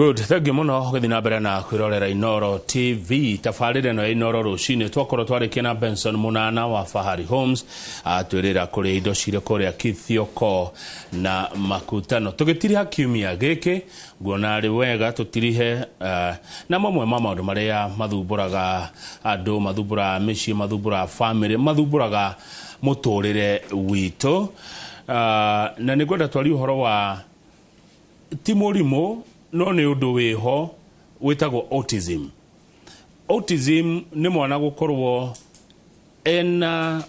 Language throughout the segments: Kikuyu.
Good, thank you muno gũthiĩ na mbere na kwĩrorera Inoro TV. Tabarĩra ĩno ya Inoro rũcinĩ twakorwo twarĩkia na Benson Munana wa Fahari Homes, atwĩrĩra kũrĩa indo cirĩ kũrĩa Kithioko na Makutano. Tũgĩtiriha kiumia gĩkĩ, nguona arĩ wega tũtirihe na mamwe ma maũndũ marĩa mathumbũraga andũ, mathumbũraga mĩciĩ, mathumbũraga famĩlĩ, mathumbũraga mũtũrĩre witũ. Na nĩ ngwenda twarie ũhoro wa ti mũrimũ no nĩ ũndũ wĩho wĩtagwo autism. Autism nĩ mwana gũkorwo ena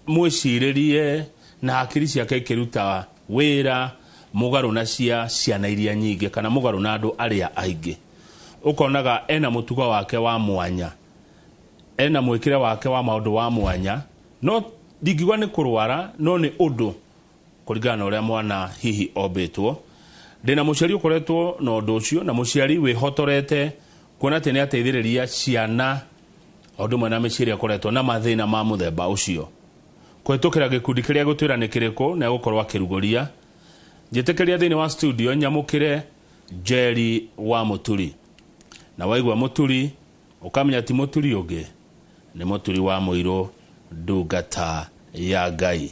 mwĩcirĩrie na hakiri ciake ikĩruta wĩra mũgarũ na cia ciana iria nyingĩ kana mũgarũ na andũ arĩa aingĩ. Ũkonaga ena mũtugo wake wa mwanya, ena mwĩkĩre wake wa maũndũ wa mwanya, no ndingiuga nĩ kũrwara no nĩ ũndũ kũringana na ũrĩa mwana hihi ombĩtwo. Ndĩna mũciari ũkoretwo na ũndũ ũcio, na mũciari wĩhotorete kuona atĩ nĩ ateithĩrĩria ciana o ũndũ ũmwe na mĩciĩ ĩrĩa ĩkoretwo na mathĩna ma mũthemba ũcio. Kũhĩtũkĩra gĩkundi kĩrĩa gũtwĩra nĩ kĩrĩkũ na egũkorwo akĩrugũria. Njĩtĩkĩria thĩinĩ wa studio nyamũkĩre Njeri wa Mũturi. Na waigua Mũturi ũkamenya ti Mũturi ũngĩ, nĩ Mũturi wa Mũirũ, ndungata ya Ngai.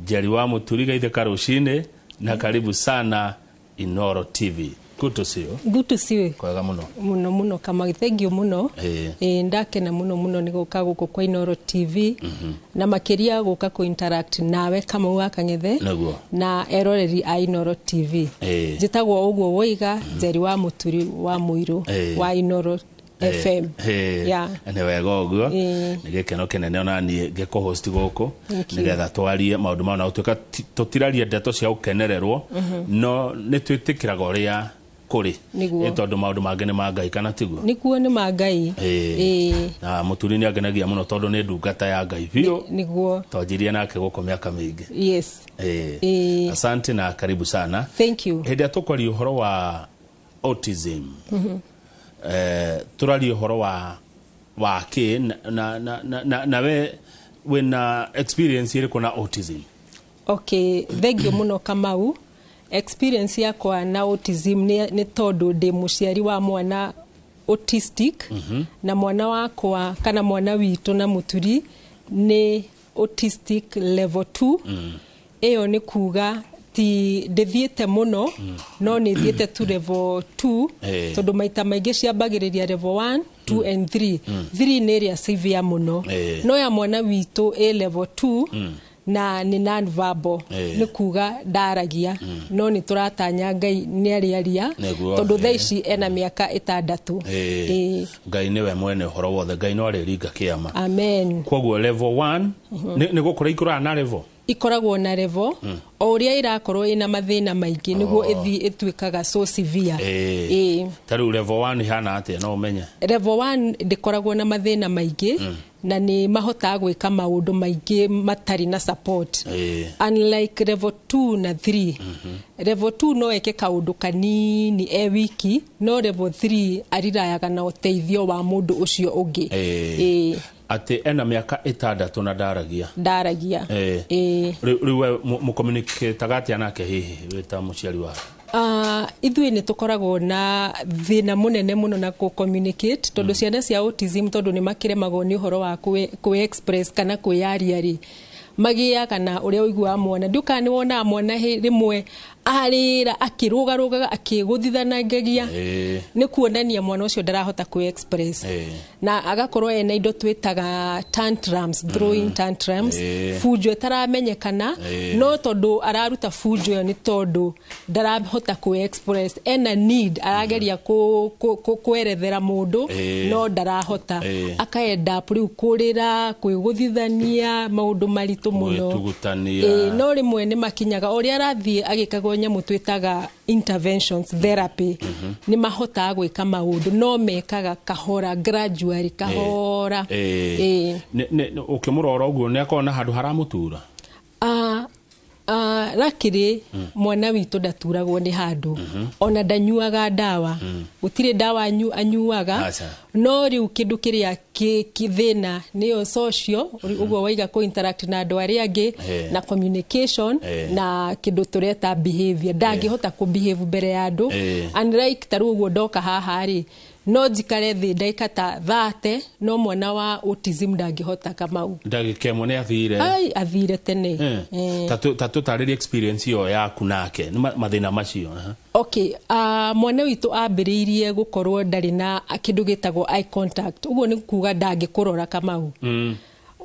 Njeri wa Mũturi, geithĩka rũcinĩ na karibu sana Inoro TV. Good to see you. Good to see you. Kwega muno. Muno muno Kamau, thank you muno. Ndakena muno muno nĩ gũka gũkũ kwa Inoro TV. Na makĩria gũka kũ interact nawe Kamau wa Kang'ethe. Nĩguo. Na eroreri a Inoro TV. Njĩtagwo ũguo woiga, Njeri wa Mũturi wa Mũirũ wa Inoro FM. Yeah. Nĩ wega ũguo. Nĩ gĩkeno kĩnene ona niĩ ngĩkũ-host gũkũ nĩgetha twarie maũndũ mau, na gũtuĩka tũtiraria ndeto cia gũkenererwo, no nĩ twĩtĩkĩraga ũrĩa kũrĩ. Nĩguo. Nĩ tondũ maũndũ mangĩ nĩ ma Ngai, kana tiguo? Nĩguo, nĩ ma Ngai. Na Mũturi nĩ angenagia mũno tondũ nĩ ndungata ya Ngai biũ. Nĩguo. Twanjirie nake gũkũ mĩaka mĩingĩ. Asante na karibu sana. Thank you. Hĩndĩ ĩrĩa tũkwaria ũhoro wa autism, tũraria ũhoro wa kĩ na we wĩna experience ĩrĩkũ na autism? Okay, thank you muno Kamau. Experience yakwa na autism nĩ tondũ ndĩ mũciari wa mwana autistic, na mwana wakwa kana mwana witũ na Mũturi nĩ autistic level 2. Ĩyo nĩ kuga ti ndĩthiĩte mũno, no nĩ thiĩte to level 2, tondũ maita maingĩ ciambagĩrĩria level 1, 2 and 3. 3 nĩ ĩrĩa severe mũno. No ya mwana witũ ĩ level 2, na nĩ non-verbal. Nĩ kuga ndaragia, no nĩ tũratanya Ngai nĩ arĩaria, tondũ thaa ici ena mĩaka 6. Ngai nĩwe mwene ũhoro wothe, Ngai no arĩringa kĩama. Amen. Koguo level 1 nĩ gũkũra ikũraga na level? Ikoragwo na level, o ũrĩa ĩrakorwo ĩna mathĩna maingĩ nĩguo ĩthiĩ ĩtuĩkaga so severe. Ta rĩu level 1 ihana atĩa, no ũmenye? Level 1 ndĩkoragwo na mathĩna maingĩ, na nĩ mahotaga gwĩka maũndũ maingĩ matarĩ na support. Unlike level 2 na 3. Level 2 no eke kaũndũ kanini e wiki, no level 3 arirayaga na ũteithio wa mũndũ ũcio ũngĩ. Atĩ ena mĩaka 6 na ndaragia. Ndaragia. Rĩu we mũcommunicataga atĩa nake hihi wĩ ta mũciari wake? Ithuĩ nĩ tũkoragwo na thĩna mũnene mũno na kũ communicate, tondũ ciana cia autism, tondũ nĩ makĩremagwo nĩ ũhoro wa kwĩ express kana kwĩyaria rĩ, magĩaga na ũrĩa ũiguaga mwana ndiũkaga nĩ wonaga mwana rĩmwe arĩra akĩrũgarũgaga akĩgũthithanagagia, nĩ kuonania mwana ũcio ndarahota kwĩ express, na agakorwo ena indo twĩtaga tantrums, throwing tantrums, bunjo ĩtaramenyekana, no tondũ araruta bunjo ĩyo nĩ tondũ ndarahota kwĩ express, ena need arageria kwerethera mũndũ, no ndarahota, aka end up rĩu kũrĩra, kwĩgũthithania, maũndũ maritũ mũno. Gwĩtugutania. No rĩmwe nĩ makinyaga ũrĩa arathiĩ agĩkagwo nyamũ twĩtaga interventions therapy, nĩ mahotaga gwĩka maũndũ, no mekaga kahora, gradually, kahora. Ũkĩmũrora ũguo nĩ akorwo na handũ haramũtura? Luckily mwana witũ ndaturagwo nĩ handũ, ona ndanyuaga ndawa, gũtirĩ ndawa anyuaga. Aca. No rĩu kĩndũ kĩrĩa thĩna nĩyo social, ũguo waiga kũ interact na andũ arĩa angĩ na communication na kĩndũ tũreta behavior. Ndangĩhota kũ behave mbere ya andũ. Unlike ta rĩu ũguo ndoka haha rĩ, no njikare thĩ ndagĩka ta 30, no mwana wa autism ndangĩhota, Kamau. Ndagĩka ĩmwe nĩ athire. Ai, athire tene. Ta tũtarĩrie experience ĩyo yaku nake nĩ mathĩna macio, aha. Okay, mwana witũ ambĩrĩirie gũkorwo ndarĩ na kĩndũ gĩtagwo eye contact. Ũguo nĩ kuga ndangĩkũrora, Kamau.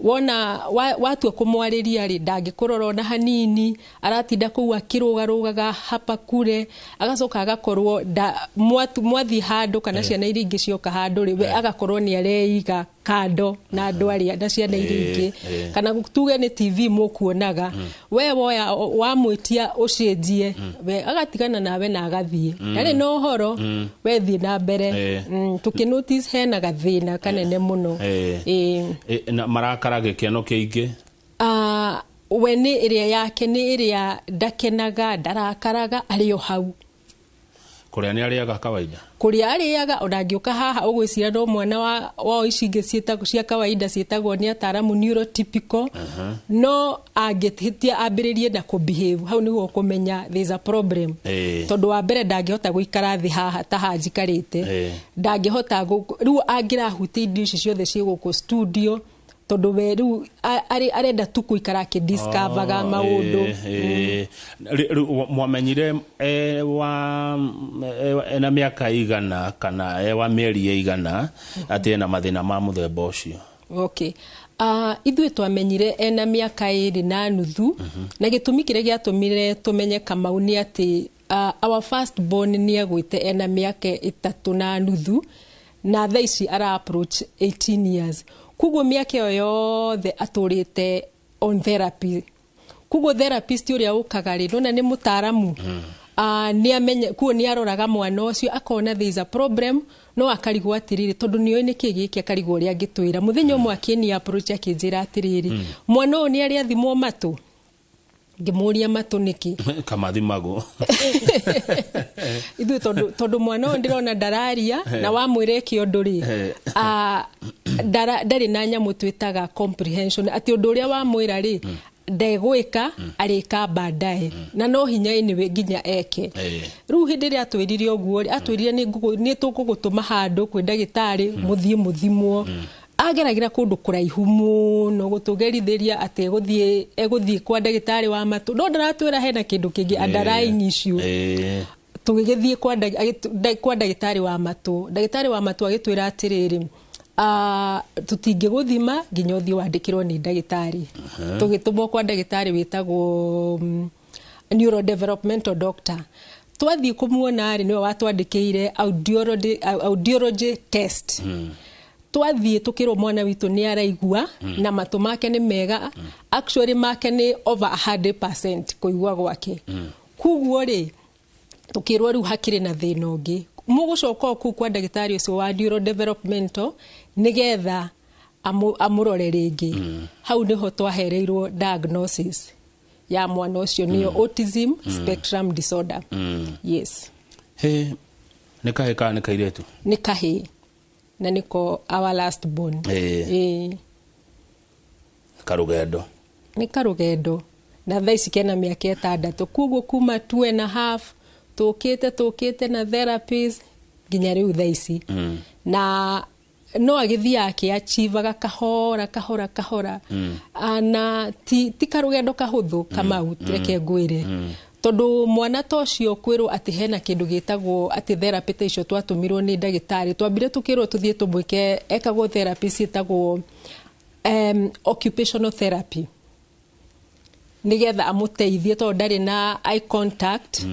Wona watua kũmwarĩria rĩ, ndangĩkũrora ona hanini, aratinda kũu akĩrũgarũgaga hapa kure. Agacoka agakorwo mwathiĩ handũ kana ciana iria ingĩ cioka handũ rĩ, we agakorwo nĩ areiga kando na andũ arĩa na ciana iria ingĩ. Kana tuge nĩ TV mũkuonaga, we woya wamwĩtia ũcenjie, we agatigana nawe na agathiĩ, ndarĩ na ũhoro, we thiĩ na mbere. Tũkĩ notice hena gathĩna kanene mũno. Na marakara gĩkeno kĩingĩ? We nĩ ĩrĩa yake nĩ ĩrĩa ndakenaga, ndarakaraga, arĩ o hau. Kũrĩa nĩ arĩaga kawaida? Kũrĩa arĩaga, ona angĩũka haha ũgwĩciria no mwana wa ici ingĩ cia kawaida ciĩtagwo nĩ ataramu neurotypical. No angĩhĩtia ambĩrĩrie na kũ-behave, hau nĩguo ũkũmenya there is a problem. Tondũ wa mbere ndangĩhota gũikara thĩ haha ta haha njikarĩte. Ndangĩhota rĩu angĩrahutia indo ici ciothe ciĩ gũkũ studio, tondũ we rĩu arenda tu gũikara akĩdiscoverga maũndũ. Rĩu mwamenyire wa ena mĩaka igana kana wa mĩeri ĩigana atĩ ena mathĩna ma mũthemba ũcio? Okay. Ithuĩ twamenyire ena mĩaka 2.5, na gĩtũmi kĩrĩa gĩatũmire tũmenye, Kamau, nĩ atĩ our first born nĩ agwĩte ena mĩaka 3.5, na thaa ici ara approach 18 years. Koguo mĩaka ĩyo yothe atũrĩte on therapy. Koguo therapist ũrĩa ũkaga rĩ, nona nĩ mũtaaramu, nĩ amenye kuo nĩ aroraga mwana ũcio akona there is a problem, no akarigwo atĩrĩrĩ, tondũ nĩoĩ nĩkĩ gĩkĩ, akarigwo ũrĩa angĩtwĩra. Mũthenya ũmwe akĩni approach akĩnjĩra atĩrĩrĩ, mwana ũyũ nĩ arĩ athimwo matũ. Ngĩmũria matũ nĩkĩ? Kamathimagwo. Ithuĩ tondũ mwana ũyũ ndĩrona ndararia, na wamwĩra ĩke ũndũ rĩ, ndarĩ na nyamũ twĩtaga comprehension, atĩ ũndũ ũrĩa wamwĩra rĩ ndegwĩka, arĩka baadaye, na no hinya anyway nginya eke. Rĩu hĩndĩ ĩrĩa atwĩrire ũguo rĩ, atwĩrire nĩ tũkũgũtũma handũ kwĩ ndagĩtarĩ mũthiĩ mũthimwo. Ageragĩra kũndũ kũraihu mũno gũtũgerithĩria atĩ egũthiĩ kwa ndagĩtarĩ wa matũ, no ndaratwĩra hena kĩndũ kĩngĩ underlying issue. Tũgĩgĩthiĩ kwa ndagĩtarĩ wa matũ. Ndagĩtarĩ wa matũ agĩtwĩra atĩrĩrĩ, tũtingĩgũthima nginya ũthiĩ wandĩkĩrwo nĩ ndagĩtarĩ. Tũgĩtũmwo kwa ndagĩtarĩ wĩtagwo neurodevelopmental doctor. Twathiĩ kũmuona rĩ, nĩwe watwandĩkĩire audiology test. Twathiĩ tũkĩrwo mwana witũ nĩ araigua na matũ make nĩ mega. Actually make nĩ over 100% kũigua gwake. Koguo rĩ, tũkĩrwo rĩu hakĩrĩ na thĩna ũngĩ, mũgũcoka o kũu kwa ndagĩtarĩ ũcio wa neurodevelopmental nĩgetha amũrore rĩngĩ. Hau nĩho twahereirwo diagnosis ya mwana ũcio, nĩyo autism spectrum disorder. Yes. He nĩ kahĩ kana nĩ kairĩtu? Nĩ kahĩ, na nĩko our last born. Ĩĩ. Karũgendo. Nĩ karũgendo, na thaa ici kena mĩaka 6. Koguo kuma 2.5 tũkĩte na therapies nginya rĩu thaa ici. Na no agĩthiaga akĩachivaga kahora kahora kahora. Na ti karũgendo kahũthũ, Kamau, reke ngwĩre, tondũ mwana ta ũcio kwĩrwo atĩ hena kĩndũ gĩtagwo atĩ therapy ta icio twatũmirwo nĩ ndagĩtarĩ, twambire tũkĩrwo tũthiĩ tũmwĩke ekagwo therapy ciĩtagwo occupational therapy nĩgetha amũteithie, tondũ ndarĩ na eye contact,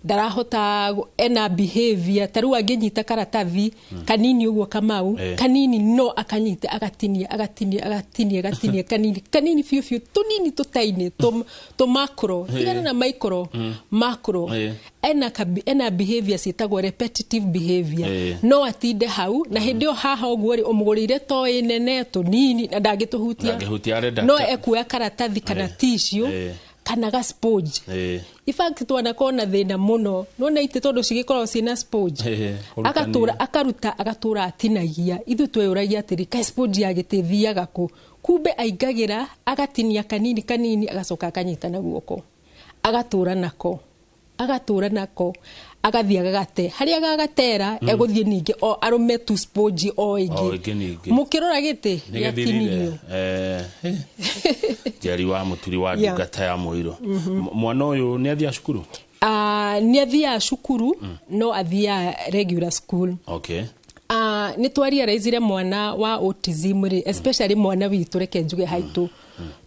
ndarahota ena behavior ta rĩu angĩnyita karatathi kanini ũguo, Kamau, kanini no akanyite, agatinia agatinia agatinia agatinia kanini kanini biũ biũ, tũnini tũtaini tũ macro, tigana na micro, macro. Ena behavior ciĩtagwo repetitive behavior. No atinde hau na hĩndĩ ĩyo haha ũguo rĩ, ũmũgũrĩire toy nene tũnini na ndangĩtũhutia. Ndangĩhutia, arenda No ekuoya karatathi kana tissue. Kana ga sponge. In fact twanakorwo na thĩna mũno, nona itĩ tondũ cigĩkoragwo ciĩna sponge. Kũrutania. Agatũra akaruta, agatũra atinagia. Ithuĩ tweyũragia atĩrĩ, kaĩ sponge ya gĩtĩ ĩthiaga kũ? Kumbe aingagĩra, agatinia kanini kanini, agacoka akanyita na guoko, agatũra nako, agatũra nako, agathiĩ agagate harĩa gagatera. Egũthiĩ ningĩ o arũme tu sponge o O ĩngĩ. Ĩngĩ ningĩ. Mũkĩrora gĩtĩ Nĩ gĩthirire. gĩatinirio. Njeri wa Mũturi wa ndungata ya mũirũ. Mwana ũyũ nĩ athiaga cukuru? Ah, nĩ athiaga cukuru, no athiaga regular school. Nĩ twarealizire mwana wa autism rĩ, especially mwana witũ, reke njuge haitũ,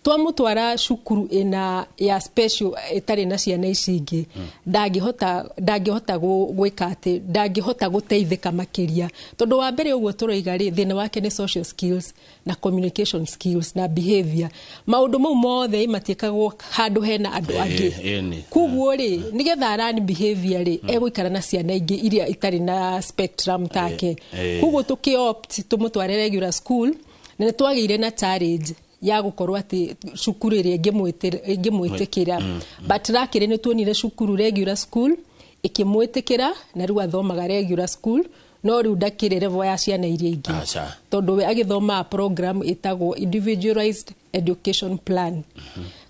twamũtwara cukuru ĩna ya special ĩtarĩ na ciana ici ingĩ, ndangĩhota gwĩka atĩ ndangĩhota gũteithĩka makĩria, tondũ wa mbere ũguo tũroiga rĩ, thĩna wake nĩ social skills na communication skills na behavior. Maũndũ mau mothe matiĩkagwo handũ hena andũ angĩ. Ĩni. Koguo rĩ, nĩgetha aran behavior rĩ, egũikara na ciana ingĩ iria itarĩ na spectrum take. Koguo tũkĩ opt tũmũtware regular school, na nĩ twagĩire na challenge ya gũkorwo atĩ cukuru ĩrĩa ĩngĩmwĩtĩkĩra, but luckily nĩ tuonire cukuru regular school ĩkĩmwĩtĩkĩra, na rĩu athomaga regular school, no rĩu ndakĩrĩ level ya ciana iria ingĩ. Aca. Tondũ we agĩthomaga program ĩtagwo individualized education plan.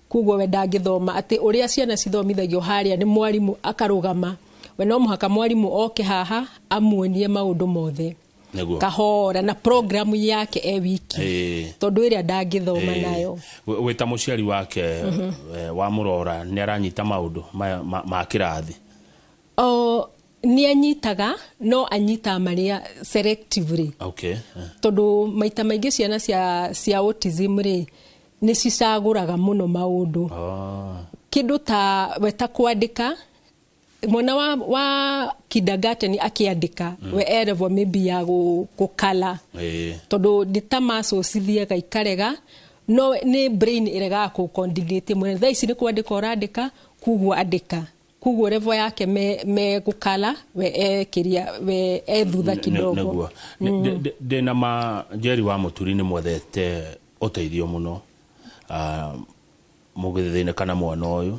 Koguo we ndangĩthoma atĩ ũrĩa ciana cithomithagio harĩa nĩ mwarimũ akarũgama. We no mũhaka mwarimũ oke haha amuonie maũndũ mothe kahora na program yake e wiki, tondũ ĩrĩa ndangĩthoma nayo. Wĩ ta mũciari wake, wa mũrora nĩ aranyita maũndũ maya ma kĩrathi? O nĩ anyitaga, no anyitaga marĩa selectively. Tondũ maita maingĩ ciana cia autism rĩ, nĩ cicagũraga mũno maũndũ. Kĩndũ ta we ta kwandĩka, mwana wa kindergarten akĩandĩka, we e level maybe ya gũkala, tondũ nĩ ta muscles cithiaga ikarega, no nĩ brain ĩregaga kũ coordinate mwene. Thaa ici nĩ kwandĩka ũrandĩka, koguo andĩka, koguo level yake me gũkala, we e kĩria, we e thutha kidogo. Nĩguo. Ndĩna ma Njeri wa Mũturi nĩ mwethete ũteithio mũno. Mũgĩthĩnĩka na mwana ũyũ,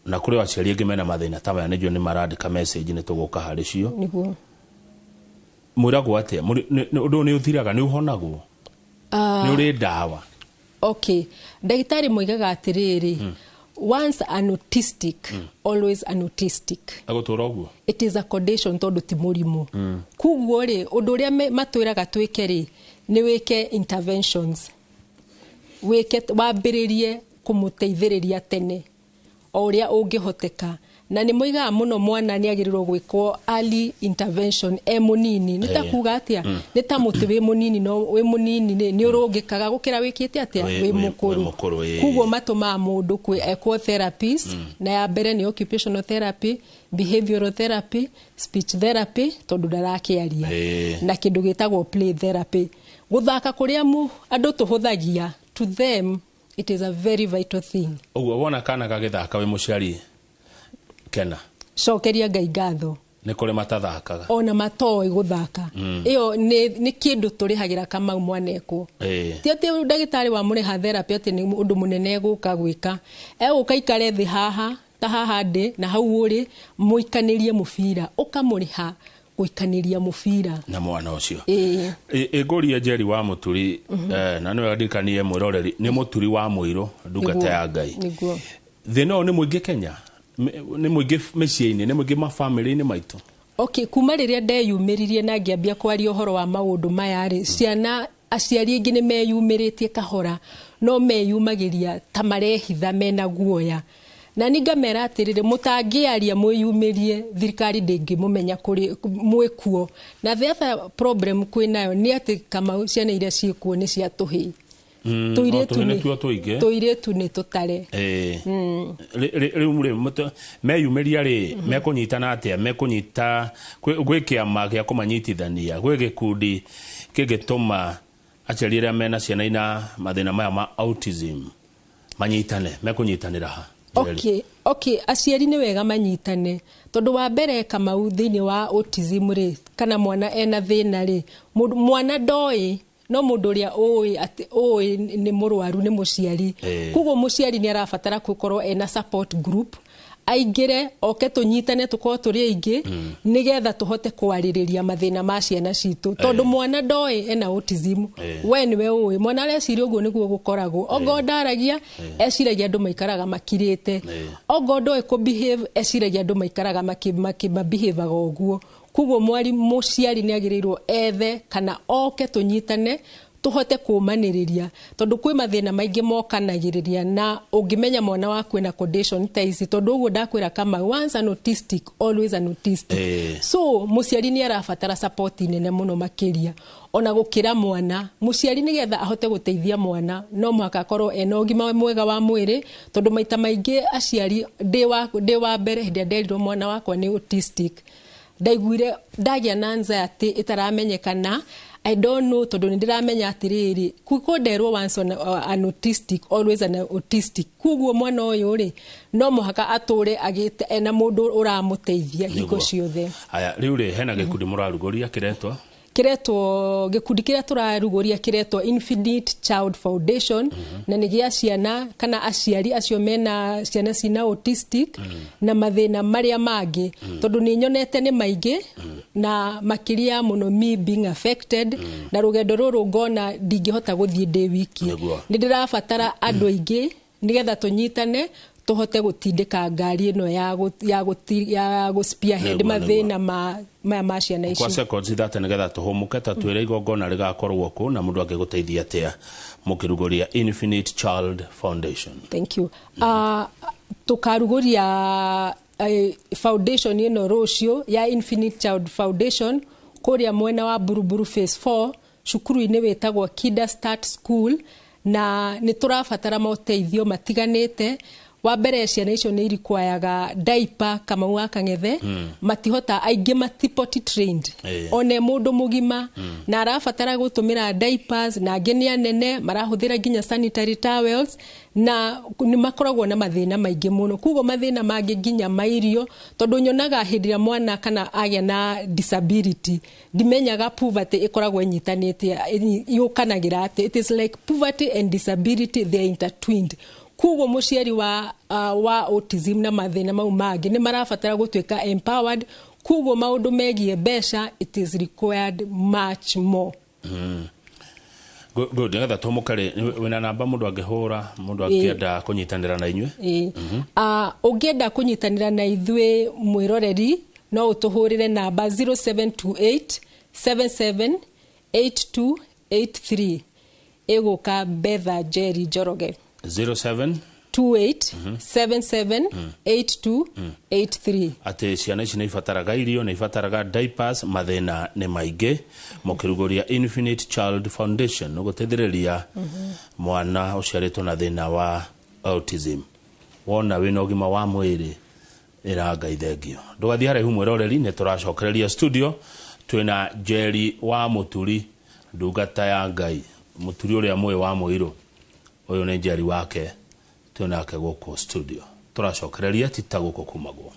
na kũrĩ aciari angĩ mena mathĩna ta maya, nĩnjũĩ nĩ marandĩka message, nĩ tũgũka harĩ cio. Mwĩragwo atĩa? Ũndũ ũyũ nĩ ũthiraga, nĩ ũhonagwo, nĩ ũrĩ ndawa? Okay, ndagĩtarĩ moigaga atĩrĩrĩ, once an autistic, always an autistic. Agũtũra ũguo. It is a condition, tondũ ti mũrimũ. Koguo rĩ, ũndũ ũrĩa matwĩraga twĩke rĩ, nĩ wĩke interventions, wĩke wambĩrĩrie kũmũteithĩrĩria tene o ũrĩa ũngĩhoteka. Na nĩ moigaga mũno mwana nĩ agĩrĩirwo gwĩkwo early intervention e mũnini. Nĩ ta kuga atĩa? Nĩ ta mũtĩ wĩ mũnini, no wĩ mũnini nĩ ũrũngĩkaga gũkĩra wĩkĩte atĩa? Wĩ mũkũrũ. Wĩ mũkũrũ, ĩĩ. Koguo matũmaga mũndũ kwĩ ekwo therapies, na ya mbere nĩ occupational therapy, behavioral therapy, speech therapy, tondũ ndarakĩaria, na kĩndũ gĩtagwo play therapy, gũthaka kũrĩa andũ tũhũthagia. To them it is a very vital thing. Ũguo wona kana gagĩthaka, wĩ mũciari kena. Cokeria Ngai ngatho. Nĩ kũrĩ matathakaga. Ona matoĩ gũthaka. Ĩyo nĩ kĩndũ tũrĩhagĩra Kamau mwanekwo. Ti atĩ ndagĩtarĩ wamũrĩha therapy atĩ nĩ ũndũ mũnene egũka gwĩka. Egũka ikare thĩ haha ta haha ndĩ na hau ũrĩ, mũikanĩrie mũbira, ũkamũrĩha gũikanĩria mũbira na mwana ũcio. Ĩĩ. Ĩngũrie Njeri wa Mũturi, na nĩwe ndirikanie mwĩroreri nĩ Mũturi wa Mũirũ, ndungata ya Ngai. Thĩna ũyũ nĩ mũingĩ Kenya? Nĩ mũingĩ mĩciĩ-inĩ, nĩ mũingĩ mabamĩrĩ-inĩ maitũ? Okay, kuma rĩrĩa ndeyumĩririe na ngĩambia kwaria ũhoro wa maũndũ maya rĩ, ciana, aciari aingĩ nĩ meyumĩrĩtie kahora, no meyumagĩria ta marehitha mena guoya. Na ni ngamera atĩrĩrĩ, mũtangĩaria mwĩyumĩrie, thirikari ndĩngĩmũmenya kũrĩ mwĩkuo. Na the other problem kwĩnayo nĩ atĩ Kamau, ciana iria ciĩkuo nĩ cia tũhĩĩ. Tũirĩtu O tũhĩĩ nĩtuo tũingĩ. Tũirĩtu nĩ tũtare. Rĩu rĩ, meyumĩria rĩ, mekũnyitana atĩa? Mekũnyita gwĩ kĩama gĩa kũmanyitithania, gwĩ gĩkundi kĩngĩtũma aciari arĩa mena ciana ina mathĩna maya ma autism manyitane? Mekũnyitanĩra ha? Okay, aciari nĩ wega manyitane, tondũ wa mbere Kamau, thĩinĩ wa autism rĩ, kana mwana ena thĩna rĩ, mwana ndoĩ No mũndũ ũrĩa ũĩ atĩ ũĩ nĩ mũrwaru nĩ mũciari. Koguo mũciari nĩ arabatara gũkorwo ena support group, aingĩre oke tũnyitane, tũkorwo tũrĩ aingĩ, nĩgetha tũhote kwarĩrĩria mathĩna ma ciana citũ, tondũ mwana ndoĩ ena autism. We nĩwe ũĩ mwana areciria ũguo nĩguo gũkoragwo. Ongorwo ndaragia, eciragia andũ maikaraga makirĩte. Ongorwo ndoĩ kũ behave, eciragia andũ maikaraga mabehavaga ũguo. Koguo mũciari nĩ agĩrĩirwo ethe kana oke tũnyitane, tũhote kũmanĩrĩria, tondũ kwĩ mathĩna maingĩ mokanagĩrĩria na ũngĩmenya mwana waku ena condition ta ici. Tondũ ũguo ndakwĩra kama once an autistic, always an autistic. So mũciari nĩ arabatara support nene mũno makĩria ona gũkĩra mwana. Mũciari nĩgetha ahote gũteithia mwana no mũhaka akorwo ena ũgima mwega wa mwĩrĩ, tondũ maita maingĩ aciari, ndĩ wa mbere, hĩndĩ ĩrĩa nderirwo mwana wakwa nĩ autistic, ndaiguire ndagĩa na anxiety ĩtaramenyekana. I don't know, tondũ nĩ ndĩramenya atĩrĩrĩ, kuko nderwo once an autistic, always an autistic. Koguo mwana ũyũ rĩ, no mũhaka atũre agĩte ena mũndũ ũramũteithia hingo ciothe. Haya, rĩu rĩ, hena gĩkundi mũrarugũria kĩretwo? Kiretwo, gĩkundi kĩrĩa tũrarugũria kĩretwo Infinite Child Foundation, na nĩ gĩa ciana kana aciari acio mena ciana cina autistic na mathĩna marĩa mangĩ, tondũ nĩ nyonete nĩ maingĩ, na makĩria mũno me being affected na rũgendo rũrũ ngona ndingĩhota gũthiĩ ndĩ wiki. Nĩ ndĩrabatara andũ aingĩ nĩgetha tũnyitane, tũhote gũtindĩka ngari ĩno ya gũ spearhead mathĩna ma maya ma ciana kwa ici. Seconds 30 nĩgetha tũhũmũke, ta twĩre igongona rĩgakorwo kũ na mũndũ angĩgũteithia atĩa mũkĩrugũria Infinite Child Foundation. Thank you. Tukarugũria foundation ĩno rũciũ ya Infinite Child Foundation kũrĩa mwena wa Buruburu Phase 4, cukuru-inĩ wĩtagwo Kida Start School, na nĩ tũrabatara moteithio matiganĩte. Wa mbere, ciana icio nĩ irikwayaga diaper, Kamau wa Kang'ethe. Matihota, aingĩ mati potty trained. One mũndũ mũgima na arabatara gũtũmĩra diapers, na angĩ nĩ anene marahũthĩra nginya sanitary towels, na nĩ makoragwo na mathĩna maingĩ mũno. Koguo mathĩna mangĩ nginya ma irio, tondũ nyonaga hĩndĩ ĩrĩa mwana kana agĩa na disability, ndimenyaga poverty ĩkoragwo ĩnyitanĩte, yũkanagĩra atĩ it is like poverty and disability, they are intertwined. Koguo mũciari wa autism na mathĩna mau mangĩ nĩ marabatara gũtuĩka empowered. Koguo maũndũ megiĩ mbeca, it is required much more. Good, good. Nĩgetha tũhũmũke rĩ, wĩna namba mũndũ angĩhũra, mũndũ angĩenda kũnyitanĩra na inyuĩ? Ĩĩ. Ũngĩenda kũnyitanĩra na ithuĩ, mwĩroreri, no ũtũhũrĩre namba 0728 77 8283. Ĩgũka Betha Jerry Njoroge. 07 28 77 82 83. Atĩ ciana ici nĩ ibataraga irio, nĩ ibataraga diapers, mathĩna nĩ maingĩ. Mũkĩrugũria Infinite Child Foundation gũteithĩrĩria mwana ũciarĩtwo na thĩna wa autism. Wona wĩna ũgima wa mwĩrĩ, ĩra Ngai thengio. Ndũgathiĩ haraihu, mwĩroreri, nĩ tũracokereria studio. Twĩna Njeri wa Mũturi, ndungata ya Ngai, Mũturi ũrĩa mũĩ wa mũirũ. Ũyũ nĩ Njeri wake, twĩnake gũkũ studio. Tũracokereria tita gũkũ kumagwo.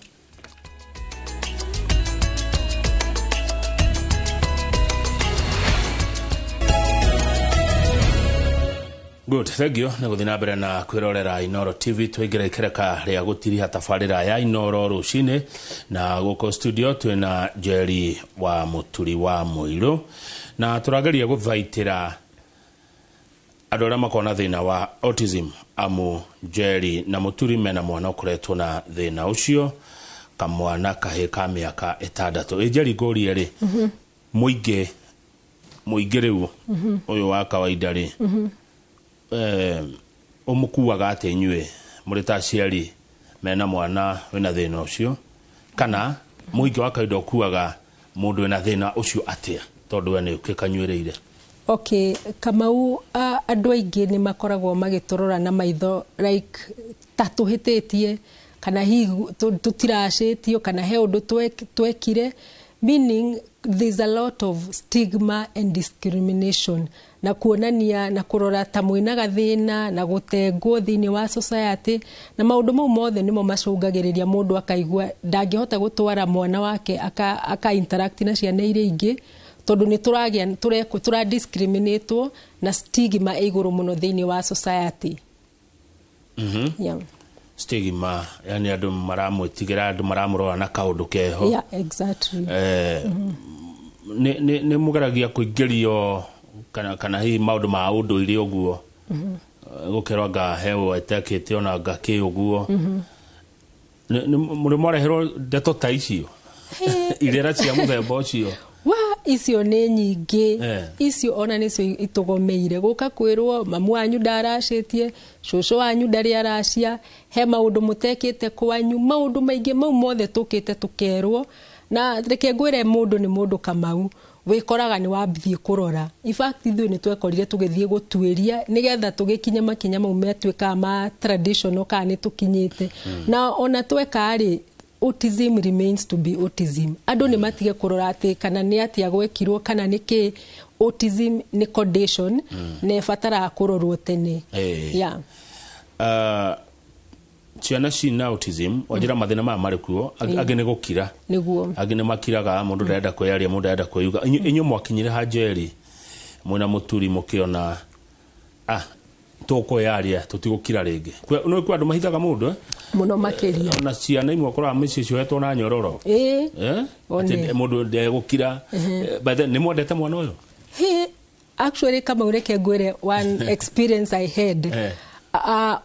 Good, thank you. Nĩ gũthiĩ na mbere na kwĩrorera Inoro TV. Twaingĩra ikereka rĩa gũtiriha tabarĩra ya Inoro rũcinĩ, na gũkũ studio twĩna Njeri wa Mũturi wa Mũirũ, na tũrageria gũthaitĩra andũ arĩa makoragwo na thĩna wa autism, amu Njeri na Mũturi mena mwana ũkoretwo na thĩna ũcio, kamwana kahĩ ka mĩaka 6. Ĩ Njeri, ngũrie rĩ, mũingĩ mũingĩ rĩu ũyũ wa kawaida rĩ, ũmũkuaga atĩ inyuĩ mũrĩ ta aciari mena mwana wĩna thĩna ũcio, kana mũingĩ wa kawaida ũkuaga mũndũ wĩna thĩna ũcio atĩa, tondũ we nĩ ũkĩkanyuĩrĩire? Okay, Kamau, andũ aingĩ nĩ makoragwo magĩtũrora na maitho like ta tũhĩtĩtie, kana hihi tũtiracĩtio, kana he ũndũ twekire, meaning there's a lot of stigma and discrimination na kuonania na kũrora ta mwĩna gathĩna na gũtengwo thĩinĩ wa society, na maũndũ mau mothe nĩmo macũngagĩrĩria mũndũ akaigua ndangĩhota gũtwara mwana wake aka interact na ciana iria ingĩ, Tondũ nĩ tũragĩa tũra discriminatwo na stigma ĩ igũrũ mũno thĩinĩ wa society. Yeah. Stigma, yani andũ maramwĩtigĩra, andũ maramũrora na kaũndũ keho. Yeah, exactly. Nĩ mũgeragia kũingĩrio kana hihi maũndũ ma ũndũire ũguo, gũkerwo anga hewo etekĩte ona anga kĩ ũguo? Mũrĩ mwareherwo ndeto ta icio, irĩra cia mũthemba ũcio? Wa icio nĩ nyingĩ. Icio ona nĩcio itũgomeire gũka kwĩrwo mamu wanyu ndaracĩtie, cũcũ wanyu ndarĩ aracia, he maũndũ mũtekĩte kwanyu, maũndũ maingĩ mau mothe tũkĩte tũkerwo. Na reke ngwĩre, mũndũ nĩ mũndũ, Kamau, wĩkoraga nĩ wathiĩ kũrora. In fact, ithuĩ nĩ twekorire tũgĩthiĩ gũtuĩria nĩgetha tũgĩkinye makinya mau metuĩkaga ma traditional kana nĩ tũkinyĩte. Na ona tweka rĩ, autism remains to be autism. Andũ nĩ matige kũrora atĩ kana nĩ atĩa gwekirwo kana nĩ kĩ. Autism nĩ condition na ĩbataraga kũrorwo tene. Yeah. Ciana cina autism, wanjĩra mathĩna maya marĩ kuo, angĩ nĩ gũkira. Nĩguo. Angĩ nĩ makiraga, mũndũ ndarenda kwĩyaria, mũndũ ndarenda kwĩyuga. Inyuĩ mwakinyire ha Njeri mwĩna mũturi mũkĩona tũkwĩyaria, tũtigũkira rĩngĩ? Nĩ kwĩ andũ mahithaga mũndũ, eh? Mũno makĩria. Ona ciana imwe ũkoraga mĩciĩ ciohetwo na nyororo. Ĩĩ. Eh? One. Atĩ mũndũ ndegũkira. By the nĩ mwendete mwana ũyũ? He, actually, kama ureke ngwĩre one experience I had.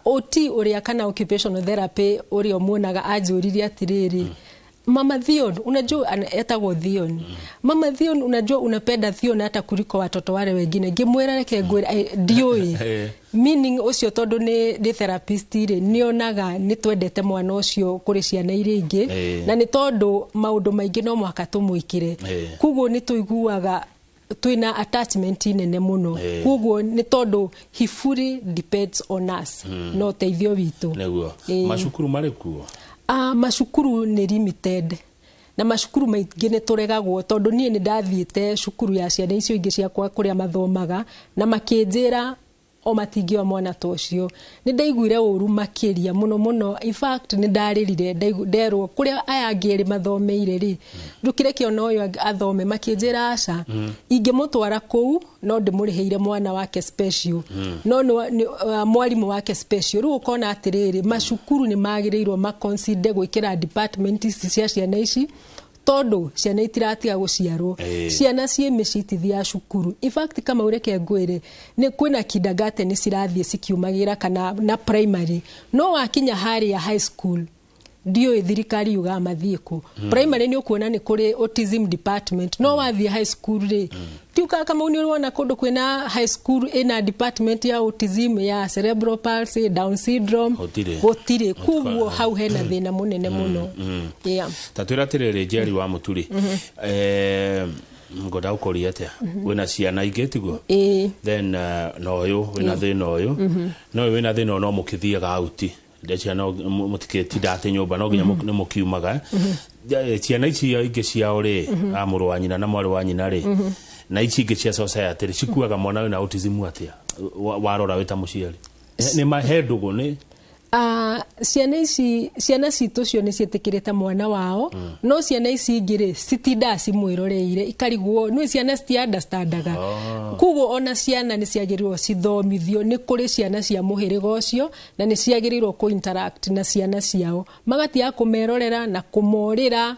OT ũrĩa kana occupational therapy ũrĩa ũmuonaga anjũririe atĩrĩrĩ, "Mama Thion, unajua," etagwo Thion, "Mama Thion, unajua unapenda Thion hata kuliko watoto wale wengine." Ngĩmwĩra, reke ngwĩre, ndiũĩ meaning ũcio, tondũ nĩ therapist rĩ, nĩonaga nĩ twendete mwana ũcio kũrĩ ciana iria ingĩ. Na nĩ tondũ maũndũ maingĩ no mũhaka tũmwĩkĩre. Koguo nĩ tũiguaga twĩna attachment nene mũno. Koguo nĩ tondũ he fully depends on us na ũteithio witũ. Nĩguo. Macukuru marĩ kuo? Macukuru nĩ limited na macukuru maingĩ nĩ tũregagwo, tondũ niĩ nĩ ndathiĩte cukuru ya ciana icio ingĩ ciakwa kũrĩa mathomaga na makĩnjĩra o matingĩoya mwana ta ũcio. Nĩ ndaiguire ũru makĩria mũno mũno. In fact, nĩ ndarĩrire nderwo kũrĩa aya angĩ erĩ mathomeire rĩ, ndũkĩreke ona ũyũ athome. Makĩnjĩra aca, ingĩmũtwara kũu no ndĩmũrĩhĩire mwana wake special, no nĩ mwarimũ wake special. Rĩu ũkona atĩrĩrĩ, macukuru nĩ magĩrĩirwo maconsider gwĩkĩra department ici cia ciana ici, tondũ ciana itiratiga gũciarwo. Ciana ciĩ mĩciĩ itithiaga cukuru. In fact, kama ũreke ngwĩre, nĩ kwĩna kindergarten cirathiĩ cikiumagĩra kana na primary, no wakinya harĩa high school ndiũĩ thirikari yugaga mathiĩ kũ. Primary nĩ ũkuona nĩ kũrĩ autism department, no wathiĩ high school rĩ, tiukaga kama nĩ ũrona kũndũ kwĩna high school ĩna department ya autism, ya cerebral palsy, Down syndrome? Gũtirĩ. Gũtirĩ. Koguo hau hena thĩna mũnene mũno, yeah. Ta twĩra atĩrĩrĩ, Njeri wa Mũturi, ngwenda gũkũria atĩa, wĩna ciana ingĩ, tiguo? Ĩĩ. Then na ũyũ wĩna thĩna ũyũ, no ũyũ wĩna thĩna ũyũ, no mũkĩthiaga out ndĩa ciana, mũtikĩtinda atĩ nyũmba, no nginya nĩ mũkiumaga. Ciana ici ingĩ ciao rĩ, a mũrũ wa nyina na mwarĩ wa nyina rĩ, na ici ingĩ cia society rĩ, cikuaga mwana wĩna autism atĩa? Warora wĩ ta mũciari, nĩ mahe ndũgũ nĩ Ciana ici, ciana citũ cio nĩ ciĩtĩkĩrĩte mwana wao, no ciana ici ingĩ rĩ, citindaga cimwĩroreire ikarigwo nĩ ciana citi-understandaga. Koguo ona ciana nĩ ciagĩrĩirwo cithomithio nĩ kũrĩ ciana cia mũhĩrĩga ũcio, na nĩ ciagĩrĩirwo kũ interact na ciana ciao, magatiga kũmerorera na kũmorĩra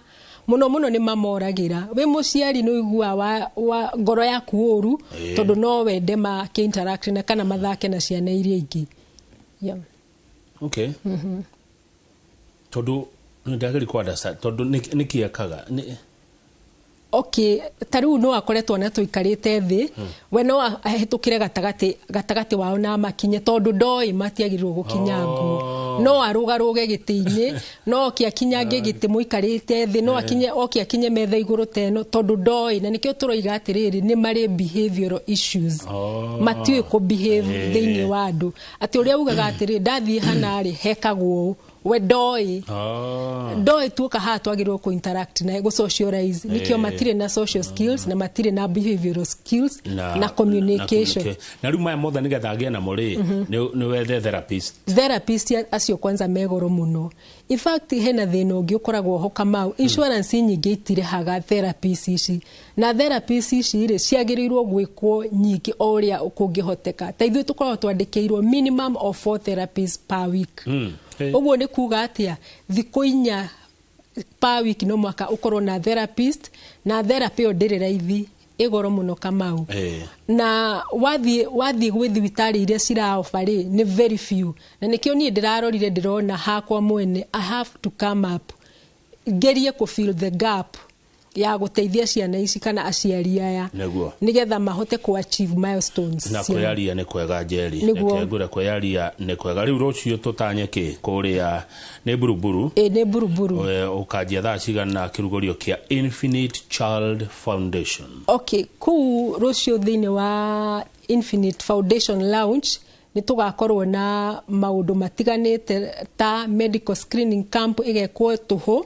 mũno mũno. Nĩ mamoragĩra. Wĩ mũciari nĩ ũiguaga wa ngoro yaku ũru, tondũ no wende makĩ interact na kana mathake na ciana iria ingĩ, yeah. Okay, tondũ nĩ ndagĩrĩ kũ understand, tondũ nĩ kĩ ekaga? Okay, ta rĩu no akore twana tũikarĩte thĩ, we no ahĩtũkĩre gatagatĩ wao na makinye, tondũ ndoĩ matiagĩrĩirwo gũkinyangwo. No arũgarũge gĩtĩ-inĩ, no oke akinyange gĩtĩ mũikarĩte thĩ, no akinye oke akinye metha igũrũ ta ĩno, tondũ ndoĩ. Na nĩkĩo tũroiga atĩrĩrĩ, nĩ marĩ behavioral issues. Matiũĩ kũ behave thĩinĩ wa andũ, atĩ ũrĩa ugaga atĩrĩ, ndathiĩ hana rĩ, hekagwo ũũ. We ndoĩ. Oh. Ndoĩ tuoka haha twagĩrĩirwo kũ interact na gũ socialize, nĩkĩo Eh. matirĩ na social skills na matirĩ na behavioral skills na communication. Na rĩu maya mothe nĩgetha agĩe namo rĩ, nĩ wethe therapist. Therapist acio kwanza megoro mũno. In fact, hena thĩna ũngĩ ũkoragwo ho, Kamau. Insurance nyingĩ itirĩhaga therapist ici, na therapist ici rĩ, ciagĩrĩirwo gwĩkwo nyingĩ o ũrĩa kũngĩhoteka. Ta ithuĩ tũkoragwo twandĩkĩirwo minimum of four therapists per week. Ũguo nĩ kuga atĩa? Thikũ 4 per week no mwaka ũkorwo na therapist, na therapy ĩyo ndĩrĩ raithi, ĩgoro mũno, Kamau. Na wathiĩ gwĩ thibitarĩ iria ciraoba rĩ, nĩ very few, na nĩkĩo niĩ ndĩrarorire, ndĩrona hakwa mwene I have to come up, ngerie kũ fill the gap ya gũteithia ciana ici kana aciari aya nĩgetha mahote kũ achieve milestones Na ciao. Kwĩyaria nĩ kwega, Njeri. Nĩguo. Reke ngwĩre, kwĩyaria nĩ kwega. Rĩu rũciũ tũtanye kĩ kũrĩa nĩ Buruburu? Ĩ, nĩ Buruburu. Ũkanjia thaa cigana kĩrugũrio kĩa Infinite Child Foundation? Okay, kũu rũciũ thĩinĩ wa Infinite Foundation Lounge nĩ tũgakorwo na maũndũ matiganĩte ta medical screening camp ĩgekwo tũhũ,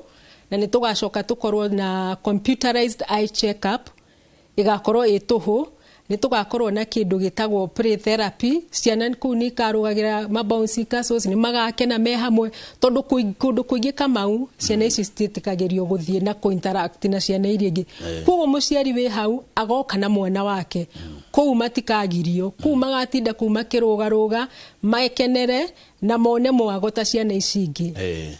na nĩ tũgacoka tũkorwo na computerized eye check up ĩgakorwo ĩ tũhũ. Nĩ tũgakorwo na kĩndũ gĩtagwo play therapy. Ciana kũu nĩ ikarũgagĩra ma bouncy castles, nĩ magakena me hamwe, tondũ kũndũ kũingĩ, Kamau, ciana ici citiĩtĩkagĩrio gũthiĩ na kũ interact na ciana iria ingĩ. Koguo mũciari wĩ hau agoka na mwana wake kũu, matikagirio kũu, magatinda kũu makĩrũgarũga, mekenere na mone mwago ta ciana ici ingĩ.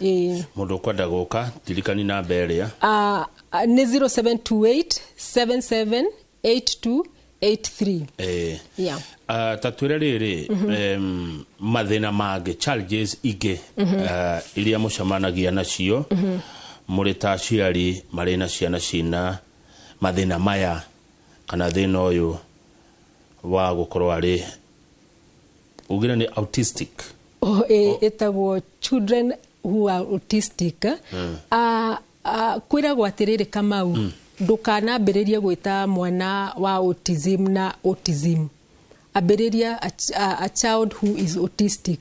Ĩĩ. Mũndũ ũkwenda gũka, tirikani namba ĩrĩa. Ah, nĩ 0728 77 8283. Yeah. Ta twĩre rĩrĩ, mathĩna mangĩ, challenges ingĩ iria mũcemanagia nacio mũrĩ ta aciari marĩ na ciana cina mathĩna maya kana thĩna ũyũ wa gũkorwo arĩ ugire nĩ autistic? Oh, ĩtagwo children who are autistic. Ah, ah, kwĩragwo atĩrĩrĩ, Kamau, ndũkanambĩrĩrie gwĩta mwana wa autism na autism, ambĩrĩria a child who is autistic,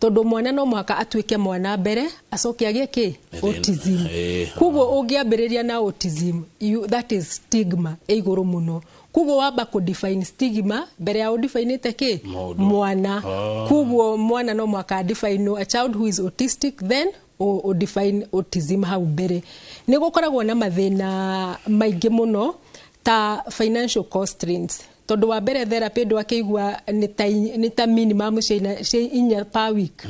tondũ mwana no mũhaka atuĩke mwana mbere acoke agĩe kĩ? Thĩna. Autism. Koguo ũngĩambĩrĩria na autism, that is stigma ĩ igũrũ mũno. Koguo wamba kũ define stigma mbere ya ũdefinĩte kĩ? Maũndũ. Mwana. Ah. Koguo mwana no mũhaka define a child who is autistic, then o define autism hau mbere. Nĩ gũkoragwo na mathĩna maingĩ mũno ta financial constraints, tondũ wa mbere therapy ndũ akĩigua nĩ ta minimum cia 4 per week.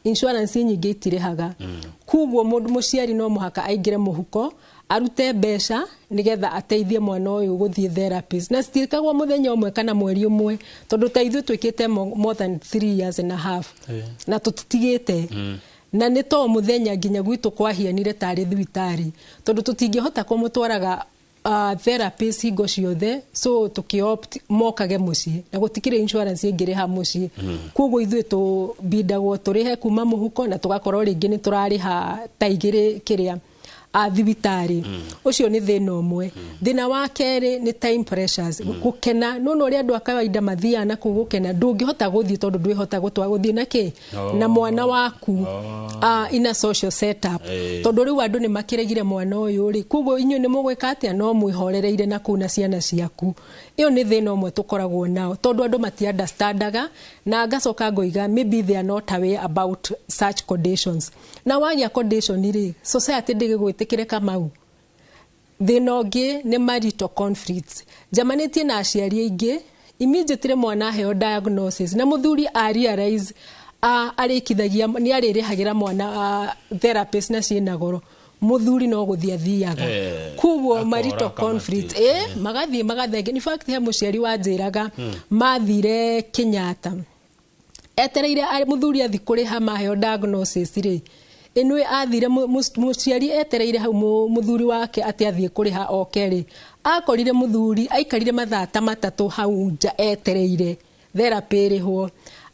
Insurance nyingĩ itirĩhaga, koguo mũndũ mũciari no mũhaka aingĩre mũhuko arute mbeca nĩgetha ateithie mwana ũyũ gũthiĩ therapies, na citiĩkagwo mũthenya ũmwe kana mweri ũmwe, tondũ ta ithuĩ twĩkĩte more than 3 years and a half na tũtitigĩte, na nĩ to mũthenya nginya gwitũ kwahianire tarĩ thibitarĩ, tondũ tũtingĩhota kũmũtwaraga therapist hingo ciothe, so tũkĩopt mokage mũciĩ, na gũtikĩrĩ insurance ĩngĩrĩha mũciĩ. Koguo ithuĩ tũbindagwo tũrĩhe kuma mũhuko, na tũgakorwo rĩngĩ nĩ tũrarĩha ta igĩrĩ kĩrĩa a thibitarĩ. Ũcio nĩ thĩna ũmwe. Thĩna wa kerĩ nĩ time pressures. Gũkena nona ũrĩa andũ a kawaida mathiaga na kũu gũkena, ndũngĩhota gũthiĩ tondũ ndwĩhota gũtwa gũthiĩ na kĩ na mwana waku in a social setup, tondũ rĩu andũ nĩ makĩregire mwana ũyũ rĩ, koguo inyuĩ nĩ mũgwĩka atĩa? No mwĩhorereire na kũu na ciana ciaku. Ĩyo nĩ thĩna ũmwe tũkoragwo nao, tondũ andũ mati understandaga, na ngacoka ngoiga maybe they are not aware about such conditions. Na wagĩa condition rĩ, society ndĩgĩgwĩtĩkĩre, Kamau. Thĩna ũngĩ nĩ marital conflicts. Njamanĩtie na aciari aingĩ, immediately mwana aheo diagnosis na mũthuri a realize arĩkithagia nĩ arĩrĩhagĩra mwana therapist na ciĩna goro, mũthuri no gũthiĩ athiaga. Koguo Akora marital kamati. conflict, magathiĩ magathenge. In fact, he mũciari wanjĩraga mathire Kenyatta etereire mũthuri athi kũrĩha maheo diagnosis rĩ, ĩnwe athire mũciari etereire hau mũthuri wake atĩ athiĩ kũrĩha oke rĩ, akorire mũthuri aikarire mathaa ta 3 hau nja etereire therapy ĩrĩhwo.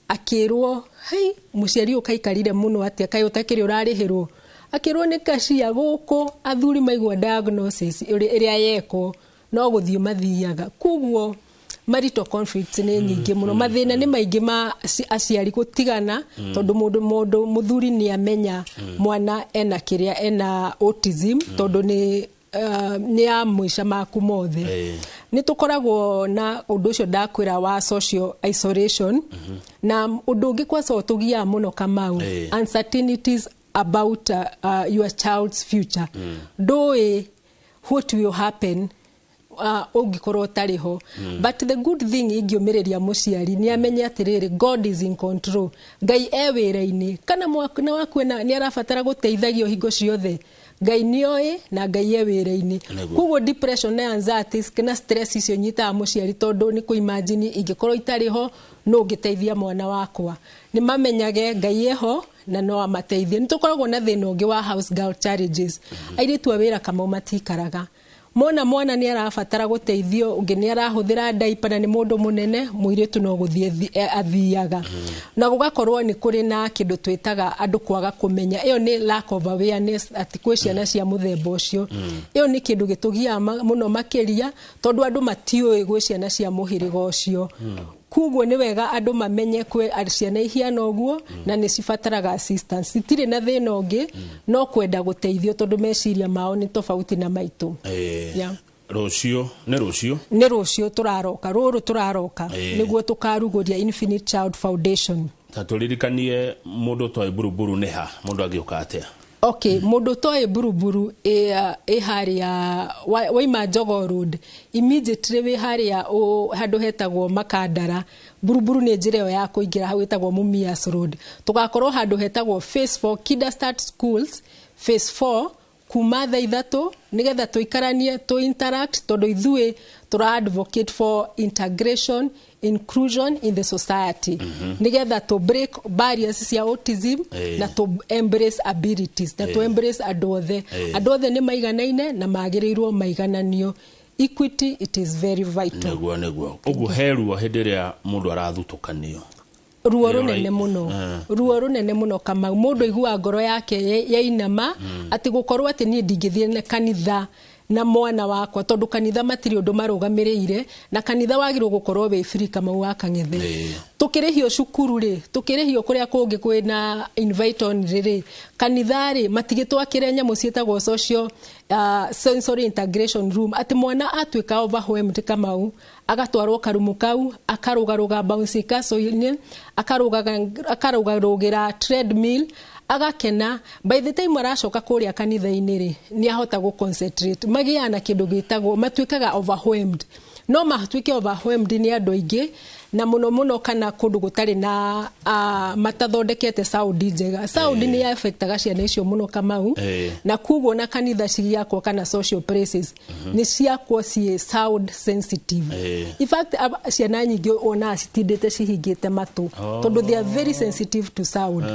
Akĩrwo, "Hei, mũciari ũyũ kaikarire mũno atĩa, kaĩ ũtakĩrĩ ũrarĩhĩrwo?" Akĩrwo nĩ kacia gũkũ athuri maigua diagnosis ĩrĩa yekwo no gũthiĩ mathiaga. Koguo Marital conflicts nĩ nyingĩ mũno, mathĩna nĩ maingĩ ma aciari gũtigana, tondũ mũndũ mũthuri nĩ amenya mwana ena kĩrĩa ena autism, tondũ nĩ ya mũica maku mothe. Nĩ tũkoragwo na ũndũ ũcio ndakwĩra wa social isolation, na ũndũ ũngĩ kwaca ũtũgiaga mũno, Kamau, uncertainties about your child's future. Ndũĩ what will happen ũngĩkorwo ũtarĩ ho. But the good thing ingĩũmĩrĩria mũciari nĩ amenye atĩrĩrĩ, God is in control, Ngai e wĩra-inĩ. Kana mwana waku nĩ arabatara gũteithagio hingo ciothe, Ngai nĩoĩ na Ngai e wĩra-inĩ. Koguo depression na anxiety na stress icio nyitaga mũciari, tondũ nĩ kũ-imagine ingĩkorwo itarĩ ho no ũngĩteithia mwana wakwa. Nĩ mamenyage Ngai eho na no amateithie. Nĩ tũkoragwo na thĩna ũngĩ wa house girl challenges. Airĩtu a wĩra, Kamau, matikaraga mona mwana nĩ arabatara gũteithio, ũngĩ nĩ arahũthĩra diaper na nĩ mũndũ mũnene, mũirĩtu no gũthiĩ athiaga. Na gũgakorwo nĩ kũrĩ na kĩndũ twĩtaga andũ kwaga kũmenya, ĩyo nĩ lack of awareness atĩ kwĩ ciana cia mũthemba ũcio. Ĩyo nĩ kĩndũ gĩtũgiaga mũno makĩria, tondũ andũ matiũĩ gwĩ ciana cia mũhĩrĩga ũcio. Koguo nĩ wega andũ mamenye kwĩ ciana ihiana ũguo na nĩ cibataraga assistance, citirĩ na thĩna ũngĩ no kwenda gũteithio, tondũ meciria mao nĩ tofauti na maitũ. Yeah. Rũciũ nĩ rũciũ? Nĩ rũciũ tũraroka, rũrũ tũraroka, nĩguo tũkarugũria Infinite Child Foundation. Ta tũririkanie mũndũ toĩ Buruburu nĩ ha, mũndũ angĩũka atĩa? Okay, mũndũ toĩ Buruburu ĩ harĩa waima Jogoo Road, immediately wĩ harĩa handũ hetagwo Makandara. Buruburu nĩ njĩra ĩyo ya kũingĩra hau ĩtagwo Mumias Road. Tũgakorwo handũ hetagwo Phase 4, Kiderstart Schools Phase 4, kuma thaa 3, nĩgetha tũikaranie, tũ interact, tondũ ithuĩ tũra advocate for integration, inclusion in the society, nĩgetha tũ break barriers cia autism na tũ embrace abilities na tũ embrace andũ othe. Andũ othe nĩ maiganaine na magĩrĩirwo maigananio. Equity, it is very vital. Nĩguo ũguo, he ruo hĩndĩ ĩrĩa mũndũ arathutũkanio? Ruo rũnene mũno, ruo rũnene mũno, Kamau. Mũndũ aiguaga ngoro yake yainama, atĩ gũkorwo atĩ niĩ ndingĩthiĩ na kanitha na mwana wakwa, tondũ kanitha matirĩ ũndũ marũgamĩrĩire, na kanitha wagĩrĩirwo gũkorwo wĩ free, Kamau wa Kang'ethe. Tũkĩrĩhio cukuru rĩ, tũkĩrĩhio kũrĩa kũngĩ kwĩna invite only rĩ, kanitha rĩ matigĩtwakĩre nyamũ ciĩtagwo social sensory integration room, atĩ mwana atuĩka overwhelmed, Kamau, agatwarwo karumu kau, akarũgarũga bouncy castle-inĩ, akarũgarũgĩra treadmill, agakena. By the time aracoka kũrĩa kanitha-inĩ rĩ, nĩ ahota gũ concentrate. Magĩaga na kĩndũ gĩtagwo matuĩkaga overwhelmed, no matuĩke overwhelmed nĩ andũ aingĩ, na mũno mũno kana kũndũ gũtarĩ na matathondekete sound njega. Sound nĩ affectaga ciana icio mũno, Kamau. Na koguo na kanitha cigiakwo kana social places nĩ ciakwo ciĩ sound sensitive. In fact, ciana nyingĩ wonaga citindĩte cihingĩte matũ, tondũ they are very sensitive to sound.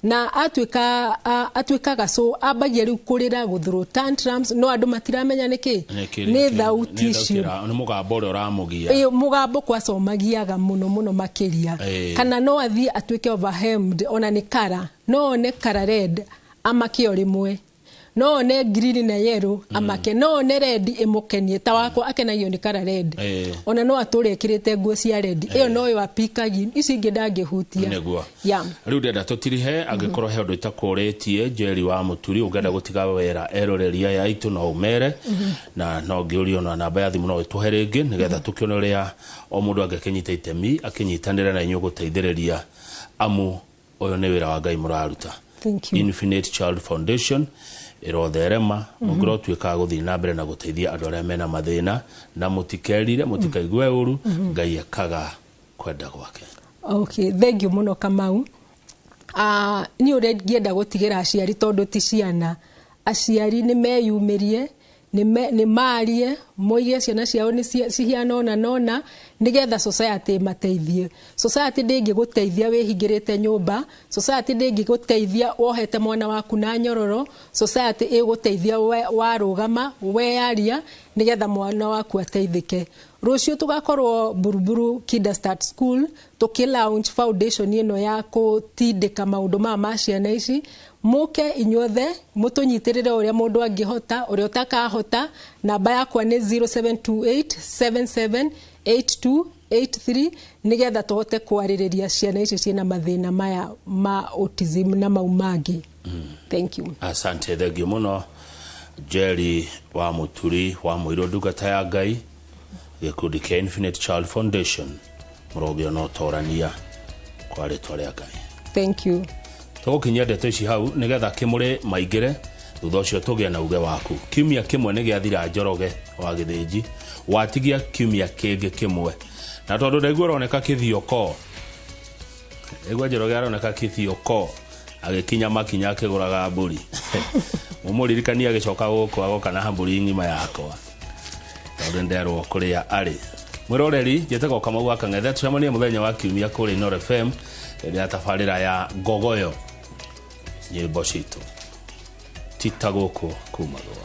Na atuĩka atuĩkaga so ambagia rĩu kũrĩra, gũthrow tantrums, no andũ matiramenya nĩkĩ, nĩ thauti icio. Nĩ mũgambo ũrĩa ũramũgia. Ĩĩ, mũgambo kwacomagiaga mũno mũno makĩria. Kana no athiĩ atuĩke overwhelmed ona nĩ kara, no one kara red amake o rĩmwe, no one green na yellow amake, no one red ĩmũkenie. Ta wakwa akenagio nĩ kara red. Ona no atũre ekĩrĩte nguo cia red, ĩyo noyo apikagi, ici ingĩ ndangĩhutia. Rĩu ndenda tũtirihe, angĩkorwo he ũndũ itakũrĩtie Njeri wa Mũturi ũngĩenda gũtiga wera eroreria aya aitũ, no ũmere, na no ngĩũrio na namba ya thimũ no ĩtũhe rĩngĩ, nĩgetha tũkĩone ũrĩa o mũndũ angĩkĩnyita itemi akĩnyitanĩra na inyuĩ gũteithĩrĩria, amu ũyũ nĩ wĩra wa Ngai mũraruta. Thank you. Infinite Child Foundation ĩrotherema, mũngĩrotuĩka gũthiĩ na mbere na gũteithia andũ arĩa mena mathĩna, na mũtikerire, mũtikaigue ũru, Ngai ekaga kwenda gwake. Okay, thank you mũno, Kamau. Niĩ ũrĩa ingĩenda gũtigĩra aciari, tondũ ti ciana, aciari nĩ meyumĩrie, nĩ marie, moige ciana ciao nĩ cihiana ũna na ũna, nĩgetha society ĩmateithie. Society ndĩngĩgũteithia wĩhingĩrĩte nyũmba, society ndĩngĩgũteithia wohete mwana waku na nyororo, society ĩgũteithia warũgama weyaria, nĩgetha mwana waku ateithĩke. Rũciũ tũgakorwo Buruburu Kiderstart School tũkĩ launch foundation ĩno ya gũtindĩka maũndũ maya ma ciana ici. Mũke inyuothe mũtũnyitĩrĩre ũrĩa mũndũ angĩhota, ũrĩa ũtakahota. Namba yakwa nĩ 0728 77 82 83 nĩgetha tũhote kwarĩrĩria ciana ici ciĩna mathĩna maya ma autism na mau mangĩ. Thank you. Asante, thengio muno Jerry wa Muturi wa Mũirũ, ndungata ya Ngai, gĩkundi kĩa Infinite Child Foundation. Mũrogio no torania kwa rĩtwa rĩa Ngai. Thank you. Tũgũkinyia ndeto ici hau nĩgetha kĩmũrĩ maingĩre, thutha ũcio tũgĩe na uge waku. Kiumia kĩmwe nĩ gĩathira, Njoroge wa Gĩthĩnji, watigia kiumia kĩngĩ kĩmwe, na tondũ ndaigua ũroneka kĩthioko, ndaigua Njoroge aroneka kĩthioko agĩkinya makinya akĩgũraga mbũri, mũmũririkanie agĩcoka gũkũ agoka na mbũri ng'ima yakwa, tondũ nderwo kũrĩa arĩ. Mwĩroreri, njĩtagwo Kamau wa Kang'ethe. Tũcemanie mũthenya wa kiumia kũrĩ Inooro FM hĩndĩ ya tabarĩra ya Ngogoyo, nyĩmbo citũ tita gũkũ kumagwo.